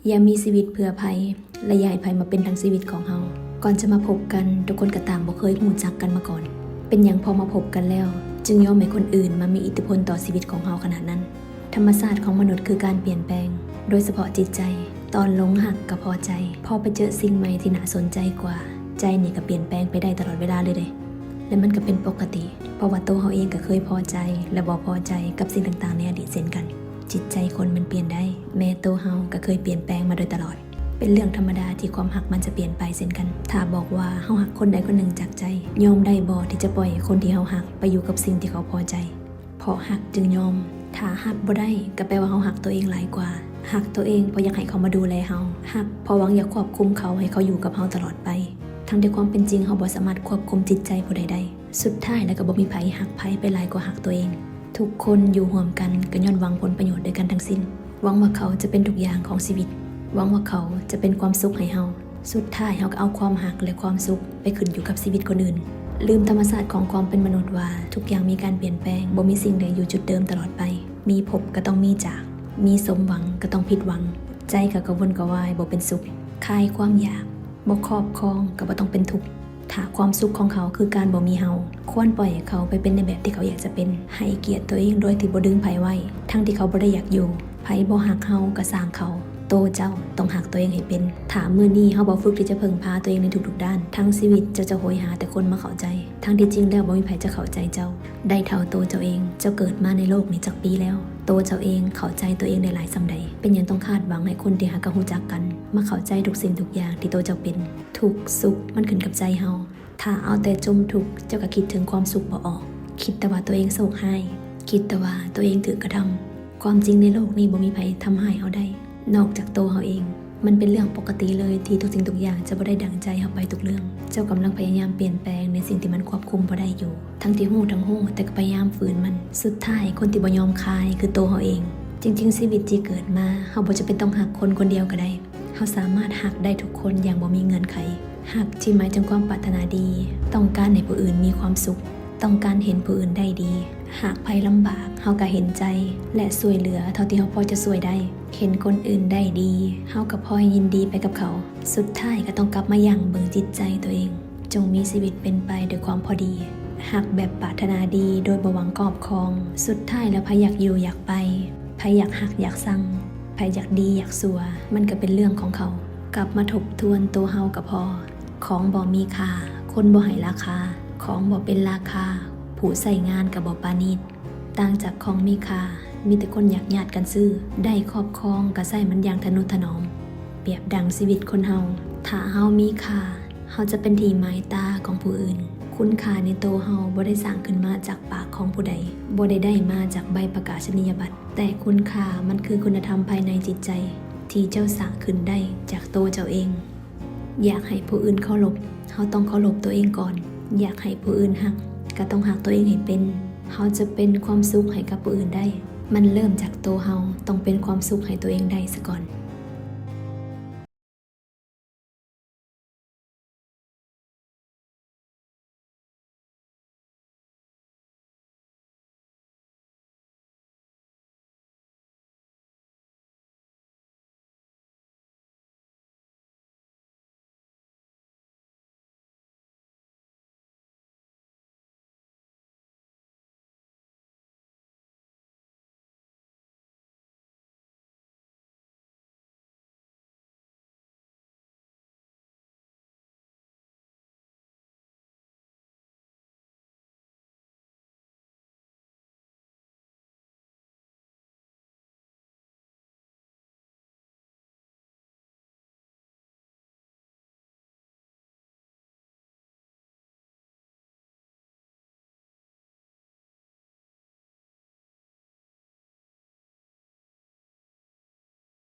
ຢ່າມີຊີວິດເພື່ອໃຜ ແລະ ຢ່າໃຫ້ໃຜມາເປັນທັງຊີວິດຂອງເຮົາ. ກ່ອນຈະມາພົບກັນ, ທຸກຄົນກໍຕ່າງບໍ່ເຄີຍຮູ້ຈັກກັນມາກ່ອນ. ເປັນຫຍັງພໍມາພົບກັນແລ້ວ ຈຶ່ງຍອມໃຫ້ຄົນອື່ນມາມີອິດທິພົນຕໍ່ຊີວິດຂອງເຮົາຂະໜາດນັ້ນ? ທຳມະຊາດຂອງມະນຸດຄືການປ່ຽນແປງ, ໂດຍສະເພາະຈິດໃຈ. ຕອນຫຼົງຮັກກໍພໍໃຈ, ພໍໄປເຈີສິ່ງໃໝ່ທີ່ໜ້າສົນໃຈກວ່າ, ໃຈນີ້ກໍປ່ຽນແປງໄປໄດ້ຕະຫຼອດເວລາເລີຍເດ້. ແລະ ມັນກໍເປັນປົກກະຕິ, ເພາະວ່າໂຕເຮົາເອງກໍເຄີຍພໍໃຈ ແລະ ບໍ່ພໍໃຈກັບສິ່ງຕ່າງໆໃນອະດີດເຊັ່ນກັນ. ຈິດໃຈຄົນມັນປ່ຽນໄດ້, ແມ່ໂຕເຮົາກໍເຄີຍປ່ຽນແປງມາໂດຍຕະຫຼອດ. ເປັນເລື່ອງທຳມະດາທີ່ຄວາມຮັກມັນຈະປ່ຽນໄປເຊັ່ນກັນ. ຖ້າບອກວ່າເຮົາຮັກຄົນໃດຄົນໜຶ່ງຈາກໃຈ, ຍອມໄດ້ບໍ່ທີ່ຈະປ່ອຍໃຫ້ຄົນທີ່ເຮົາຮັກໄປຢູ່ກັບສິ່ງທີ່ເຂົາພໍໃຈ? ເພາະຮັກຈຶ່ງຍອມ. ຖ້າຮັບບໍ່ໄດ້ ກໍແປວ່າເຮົາຮັກຕົວເອງຫຼາຍກວ່າ. ຮັກຕົວເອງເພາະຢາກໃຫ້ເຂົາມາດູແລເຮົາ. ຮັກເພາະຫວັງຢາກຄວບຄຸມເຂົາໃຫ້ເຂົາຢູ່ກັບເຮົາຕະຫຼອດໄປ. ທັງທີ່ຄວາມເປັນຈິງເຮົາບໍ່ສາມາດຄວບຄຸມຈິດໃຈຜູ້ໃດໄດ້. ສຸດທ້າຍແລ້ວກໍບໍ່ມີໃຜຮັກໃຜໄປຫຼາຍກວ່າຮັກຕົວເອງ. ທຸກຄົນຢູ່ຮ່ວມກັນກໍຍ້ອນຫວັງຜົນປະໂຫຍດດ້ວຍກັນທັງສິ້ນ. ຫວັງວ່າເຂົາຈະເປັນທຸກຢ່າງຂອງຊີວິດ. ຫວັງວ່າເຂົາຈະເປັນຄວາມສຸກໃຫ້ເຮົາ. ສຸດທ້າຍເຮົາກໍເອົາຄວາມຮັກ ແລະ ຄວາມສຸກໄປຂຶ້ນຢູ່ກັບຊີວິດຄົນອື່ນ. ລືມທຳມະຊາດຂອງຄວາມເປັນມະນຸດວ່າ ທຸກຢ່າງມີການປ່ຽນແປງ, ບໍ່ມີສິ່ງໃດຢູ່ຈຸດເດີມຕະຫຼອດໄປ. ມີພົບກໍຕ້ອງມີຈາກ, ມີສົມຫວັງກໍຕ້ອງຜິດຫວັງ. ໃຈກໍກະວົນກະວາຍ, ບໍ່ເປັນສຸກ. ຄາຍຄວາມຢາກ, ບໍ່ຄອບຄອງກໍບໍ່ຕ້ອງເປັນທຸກ. ຖ້າຄວາມສຸກຂອງເຂົາຄືການບໍ່ມີເຮົາ, ຄວນປ່ອຍໃຫ້ເຂົາໄປເປັນໃນແບບທີ່ເຂົາຢາກຈະເປັນ. ໃຫ້ກຽດຕົວເອງໂດຍທີ່ບໍ່ດຶງໃຜໄວ້, ທັງທີ່ເຂົາບໍ່ໄດ້ຢາກຢູ່. ໃຜບໍ່ຮັກເຮົາກໍຊ່າງເຂົາ, ໂຕເຈົ້າຕ້ອງຮັກຕົວເອງໃຫ້ເປັນ. ຖ້າມື້ນີ້ເຮົາບໍ່ຝຶກທີ່ຈະເພິ່ງພາຕົວເອງໃນທຸກໆດ້ານ, ທັງຊີວິດເຈົ້າຈະໂຫຍຫາແຕ່ຄົນມາເຂົ້າໃຈ, ທັງທີ່ຈິງແລ້ວບໍ່ມີໃຜຈະເຂົ້າໃຈເຈົ້າໄດ້ເທົ່າໂຕເຈົ້າເອງ. ເຈົ້າເກີດມາໃນໂລກນີ້ຈັກປີແລ້ວ? ໂຕເຈົ້າເອງເຂົ້າໃຈຕົວເອງໄດ້ຫຼາຍສ່ຳໃດ? ເປັນຫຍັງຕ້ອງຄາດຫວັງໃຫ້ຄົນທີ່ຫາກະຮູ້ຈັກກັນ ມາເຂົ້າໃຈທຸກສິ່ງທຸກຢ່າງທີ່ໂຕເຈົ້າເປັນ? ທຸກສຸກມັນຂຶ້ນກັບໃຈເຮົາ. ຖ້າເອົາແຕ່ຈົ່ມທຸກ, ເຈົ້າກໍຄິດເຖິງຄວາມສຸກບໍ່ອອກ. ຄິດແຕ່ວ່າຕົວເອງໂຊກຮ້າຍ, ຄິດແຕ່ວ່າຕົວເອງຖືກກະທຳ. ຄວາມຈິງໃນໂລກນີ້ບໍ່ມີໃຜທຳຮ້າຍເຮົາໄດ້ ນອກຈາກໂຕເຮົາເອງ. ມັນເປັນເລື່ອງປົກກະຕິເລີຍທີ່ທຸກສິ່ງທຸກຢ່າງຈະບໍ່ໄດ້ດັ່ງໃຈເຮົາໄປທຸກເລື່ອງ. ເຈົ້າກຳລັງພະຍາຍາມປ່ຽນແປງໃນສິ່ງທີ່ມັນຄວບຄຸມບໍ່ໄດ້ຢູ່. ທັງທີ່ຮູ້ທັງຮູ້, ແຕ່ກໍພະຍາຍາມຝືນມັນ. ສຸດທ້າຍ, ຄົນທີ່ບໍ່ຍອມຄາຍຄືໂຕເຮົາເອງ. ຈິງໆ ຊີວິດທີ່ເກີດມາ, ເຮົາບໍ່ຈຳເປັນຕ້ອງຮັກຄົນຄົນດຽວກໍໄດ້. ເຮົາສາມາດຮັກໄດ້ທຸກຄົນຢ່າງບໍ່ມີເງື່ອນໄຂ. ຮັກທີ່ໝາຍເຖິງຄວາມປາດຖະໜາດີ, ຕ້ອງການໃຫ້ຜູ້ອື່ນມີຄວາມສຸກ, ຕ້ອງການເຫັນຜູ້ອື່ນໄດ້ດີ. ຫາກໃຜລຳບາກ, ເຮົາກໍເຫັນໃຈ ແລະ ຊ່ວຍເຫຼືອເທົ່າທີ່ເຮົາພໍຈະຊ່ວຍໄດ້. ເຫັນຄົນອື່ນໄດ້ດີ, ເຮົາກໍພໍໃຫ້ຍິນດີໄປກັບເຂົາ. ສຸດທ້າຍກໍຕ້ອງກັບມາຢັ້ງເບິ່ງຈິດໃຈຕົວເອງ. ຈົ່ງມີຊີວິດເປັນໄປດ້ວຍຄວາມພໍດີ. ຮັກແບບປາດຖະໜາດີໂດຍບໍ່ຫວັງຄອບຄອງ. ສຸດທ້າຍແລ້ວໃຜຢາກຢູ່ຢາກໄປ, ໃຜຢາກຮັກຢາກຊັງ, ໃຜຢາກດີຢາກຊົ່ວ, ມັນກໍເປັນເລື່ອງຂອງເຂົາ. ກັບມາທົບທວນໂຕເຮົາກໍພໍ. ຂອງບໍ່ມີຄ່າ, ຄົນບໍ່ໃຫ້ລາຄາ. ຂອງບໍ່ເປັນລາຄາ, ຜູ້ໃຊ້ງານກໍບໍ່ປານີດ. ຕ່າງຈາກຂອງມີຄ່າ, ມີແຕ່ຄົນຢາກຍາດກັນຊື້. ໄດ້ຄອບຄອງກໍໃຊ້ມັນຢ່າງທະນຸຖະໜອມ. ປຽບດັ່ງຊີວິດຄົນເຮົາ, ຖ້າເຮົາມີຄ່າ, ເຮົາຈະເປັນທີ່ໝາຍຕາຂອງຜູ້ອື່ນ. ຄຸນຄ່າໃນໂຕເຮົາບໍ່ໄດ້ສ້າງຂຶ້ນມາຈາກປາກຂອງຜູ້ໃດ, ບໍ່ໄດ້ໄດ້ມາຈາກໃບປະກາສະນີຍະບັດ, ແຕ່ຄຸນຄ່າມັນຄືຄຸນນະທຳພາຍໃນຈິດໃຈທີ່ເຈົ້າສ້າງຂຶ້ນໄດ້ຈາກໂຕເຈົ້າເອງ. ຢາກໃຫ້ຜູ້ອື່ນເຄົາລົບ, ເຮົາຕ້ອງເຄົາລົບຕົວເອງກ່ອນ. ຢາກໃຫ້ຜູ້ອື່ນຮັກ, ກໍຕ້ອງຮັກຕົວເອງໃຫ້ເປັນ. ເຮົາຈະເປັນຄວາມສຸກໃຫ້ກັບຜູ້ອື່ນໄດ້, ມັນເລີ່ມຈາກໂຕເຮົາຕ້ອງເປັນຄວາມສຸກໃຫ້ຕົວເອງໄດ້ສາກ່ອນ.